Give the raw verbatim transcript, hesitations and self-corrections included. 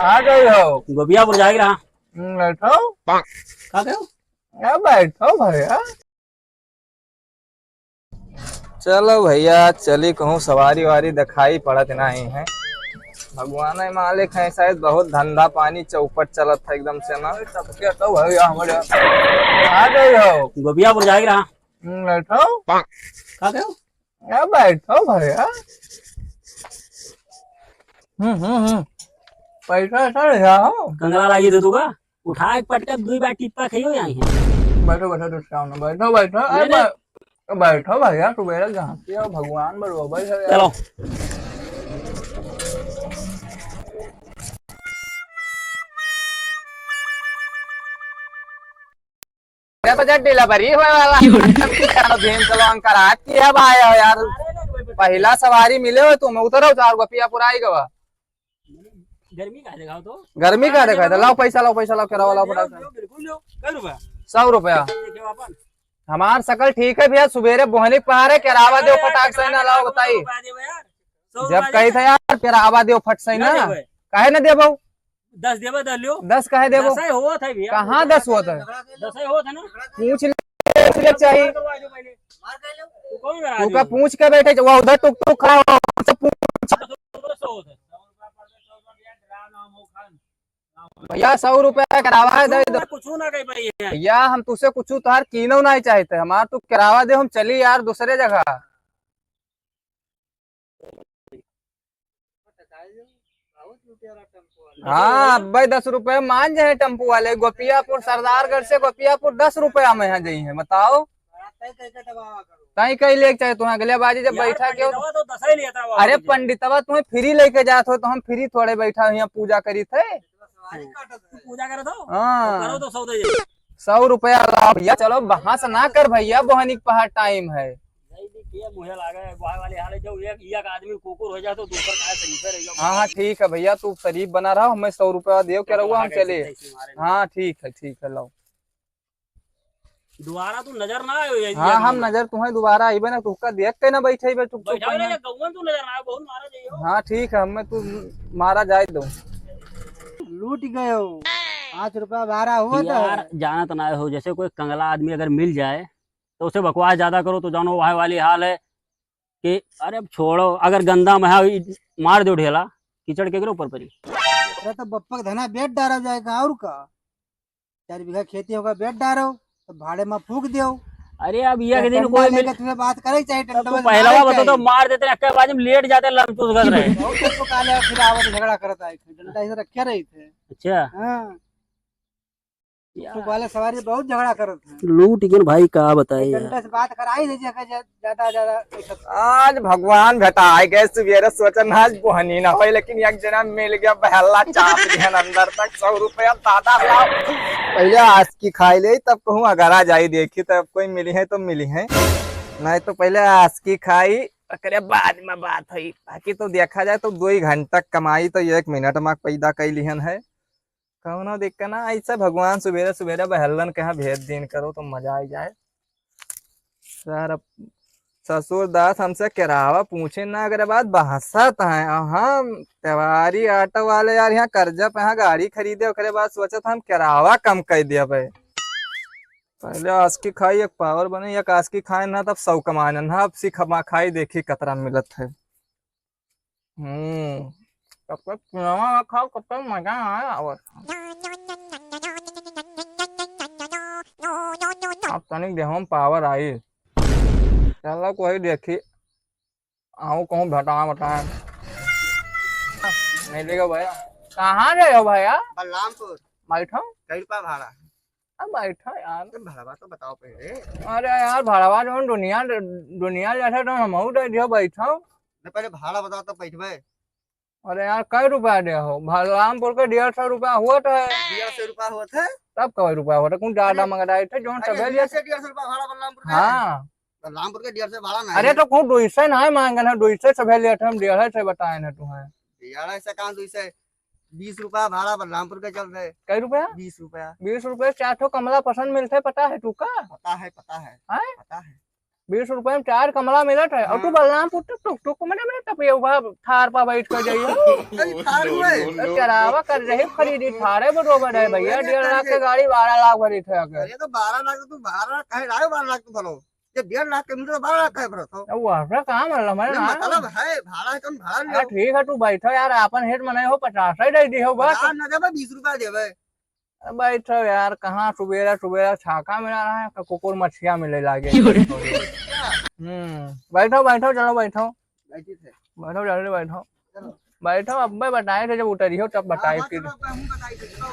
आ गई हो। गोपियापुर जाए रहा। हम्म, बैठो। का कहो? या बैठो भैया। चलो भैया, चली कहूँ सवारी वारी दिखाई पड़त नहीं है। भगवान ही मालिक है, शायद बहुत धंधा पानी चौपट चलत है एकदम से ना। सबके तो भैया हमारे आ गई हो। गोपियापुर जाए रहा। हम्म, बैठो। का कहो? या बैठो भैया। हम्म, हम्म, हम्म। पैसा ऐसा ले जाओ। कंगला लागी दे दूंगा। उठा के पटक दुई बार टिप्पा खाइयो आई है। बैठो, बैठो, रिक्शा में बैठो, बैठो। अरे नहीं, नहीं। बै-, बैठो भैया, सुबेरे जहाँ के हो, भगवान बरोबर है यार। चलो। अरे तो जब डिलीवरी होए वाला है, भीम सलोंग करा के है भाई हो यार। पहला सवारी मिले हो तुम, उतरो, चार गोपियापुर आई गवा। गर्मी का देखा तो? गर्मी का देखा तो? लाओ पैसा, लाओ पैसा, लाओ, किराया लाओ फटाक से। बिल्कुल लो। कै रुपया? सौ रुपया। देखियो अपन। हमार सकल ठीक है भैया, सुबेरे बोहनी पहाड़े किराया दे फटाक से ना लाओ, बताई। सौ रुपया देबो यार। सौ जब रुपया कही देबो। था यार, किराया दे फट से ना ना। देबो। काहे ना देबो? दस देबो, दस लियो। दस काहे देबो? दस ही होत है भैया। कहाँ दस होत है? दस ही होत है ना। पूछ ले, पूछ ले चाहिए। मार करवा दो पहले। तू कौन करा तू का दियो? पूछ के बैठे, वो उधर टुक टुक खड़ा हो, उससे पूछ। सौ होत है। भैया, सौ रुपया किराया दे दो। कुछ ना कह पाई है। भैया, हम तुझसे कुछ तोहार कीनो नहीं चाहते, हमार तू किराया दे, हम चली यार दूसरे जगह। हाँ, अब्बे दस रुपया मान जाए टेम्पू वाले, गोपियापुर, सरदारगढ़ से गोपियापुर दस रुपया में यहाँ जाई है, बताओ। तई कही लेके चाहे तुहाँ अगले बाजी जब यार, बैठा के हो तो। पंडितवा तो दस ही लेता हुआ अरे मुझे। पंडितवा तुम्हें फ्री लेके जात हो तो हम फ्री थोड़े बैठा यहाँ पूजा करी थे। सवारी काटत है। तू पूजा करत हो? हाँ। तो करो तो सौदा ये। सौ रुपया लाओ भैया, चलो बहस ना कर भैया, बोहनी के पहाड़ टाइम है। नहीं, नहीं, ये मुझे लागे, बहाय वाली हाल है, जब एक, एक आदमी कुकुर हो जाए तो दूसर काहे शरीफ रह जाओ। हाँ, हाँ, ठीक है भैया, तू शरीफ बना रहा, हमें सौ रुपया दियो, क्या रहुआ, हम चले। हाँ, ठीक है, ठीक है, लाओ। दोबारा तू नजर ना आयो ये हाँ, हम नजर तुम्हें दोबारा आइबे ना, तुहका देख के ना बैठे बे, टुक टुक बैठा बैठा। गौवन तू नजर ना आयो, बहुत मारा जाइयो। हाँ, ठीक है, हमें तू मारा जाए दो। लूट गयो, पाँच रुपया भाड़ा हुआ था। यार, जानत ना हो, जैसे कोई कंगला आदमी अगर मिल जाए, तो उसे बकवास ज्यादा करो, तो जानो वह वाली हाल है कि अरे अब छोड़ो, अगर गंदा में है, मार दो ढेला, कीचड़ के गिरो ऊपर परी। अरे तो बप्पा के धना बेच डारा जाएगा, और का? चार बीघा खेती होगा, बेच डारो, तो भाड़े में फूक दियो। अरे अब ये के दिन कोई मिल तुम्हें बात करे चाहिए, तब डंडा तो में पहला मारे बता तो चाहिए। मार देते, अक्का बाजी में लेट जाते, लमचूस कर रहे। बहुत तो काले फिर आवत झगड़ा करता है, डंडा ऐसे रखे रही थे। अच्छा। हाँ। यार। तो वाले सवारी बहुत झगड़ा करत है। लूट गन भाई, का बताए एक यार। घंटा से बात कराई दे, ज्यादा, ज्यादा पैसा। आज भगवान भेटाए गए, सुबेरे सोचन आज बोहनी ना होई, लेकिन एक जना मिल गया, बहला चाप दिहन अंदर तक, सौ रुपया दादा लाओ। पहले आसकी खाई ले, तब कहूँ अगर आ जाई देखी, तब कोई मिली है तो मिली है, नहीं तो पहले आसकी खाई, ओकरे बाद में बात होई। बाकी तो देखा जाए तो दो ही घंटा कमाई तो एक मिनट में पैदा कैलिहन है। कौनो दिक्कत ना, ऐसे भगवान सुबेरे सुबेरे बहलन के यहाँ भेज दीन करो तो मजा आई जाए। सर, अब ससुर दास हमसे किरावा पूछे ना, अगर बात बहसत हैं। अब हम त्योहारी ऑटो वाले यार यहाँ कर्जा पे यहाँ गाड़ी खरीदे, ओकरे बाद सोचत हम किरावा कम कर दिया भाई। पहले आसकी खाई एक पावर बने, एक आसकी खाए ना तब सौ कमाए ना, अब सी खमा खाई देखी कतरा मिलत है। हम्म, कब तक पुलावा खाओ, कब तक मजा ना आए। और अब तनिक देह में पावर आई। चलो कोई देखी, आओ कहूँ भटा बटा। नहीं देगा भैया। कहाँ गए हो भैया? बलरामपुर। बैठो। कई रुपया भाड़ा है? अब बैठो यार। तुम भाड़ा तो बताओ पहले। अरे यार, भाड़ा जौन दुनिया, दुनिया जैसे तो हमहू दे दियो, बैठो। नहीं, पहले भाड़ा बताओ तब बैठबे। अरे यार, कै रुपया दे हो? बलरामपुर के डेढ़ सौ रुपया हुआ तो है। डेढ़ सौ रुपया हुआ था? तब कै रुपया हुआ था? कौन ज्यादा अरे, मंगराई थे, जौन अरे, सभे डेढ़ लिए सौ, डेढ़ सौ रुपया भाड़ा बलरामपुर का है। हाँ। बलरामपुर के डेढ़ सौ भाड़ा नहीं अरे, है। तो कौन दुई सौ ना है मांगन है, दुई सौ सभे लिए थे, हम डेढ़ सौ बताए ना तुम्हें। डेढ़ सौ कहाँ, दुई सौ, बीस रुपया भाड़ा बलरामपुर का चल रहे। कै रुपया? बीस रुपया। बीस रुपया से चार ठो कमला पसंद मिलते, पता है तू का? पता है, पता है। हैं? पता है। बीस रुपए में चार कमला मिलत है। और तू हाँ। बलरामपुर तक टुक टुक में ना, मैं तपियउबा थार पर बैठ कर जाइयो। अरे थार में? तो चरावा कर रहे खरीदी, थारे बरोबर है भैया, डेढ़ लाख के गाड़ी बारह लाख भरी थे अगर। अरे तो बारह लाख तो तू बारह लाख कहे लायो, बारह लाख तो भरो। जब डेढ़ लाख के मिले तो बारह लाख कहे भरो तो। अब वह कहाँ मतलब है ना? मतलब है, भाड़ा है, तुम भाड़ा अरे लियो। ठीक है, तू बैठो यार, आपन हेठ मने हो, पचास ही दे दी हो बस। पचास ना देबे, बीस रुपया देबे। अरे बैठो यार, कहाँ सुबेरा सुबेरा छाका मिला रहा है, क-, कुकुर मछिया मिले लागे। क्यों रे? हम्म, बैठो, बैठो, चलो बैठो। बैठी थे। बैठो, जल्दी बैठो। चलो। बैठो, अब्बे बताए थे, जब उतरियो तब बताए हाँ, थे। चलो, अब्बे हम बताए थे, चलो।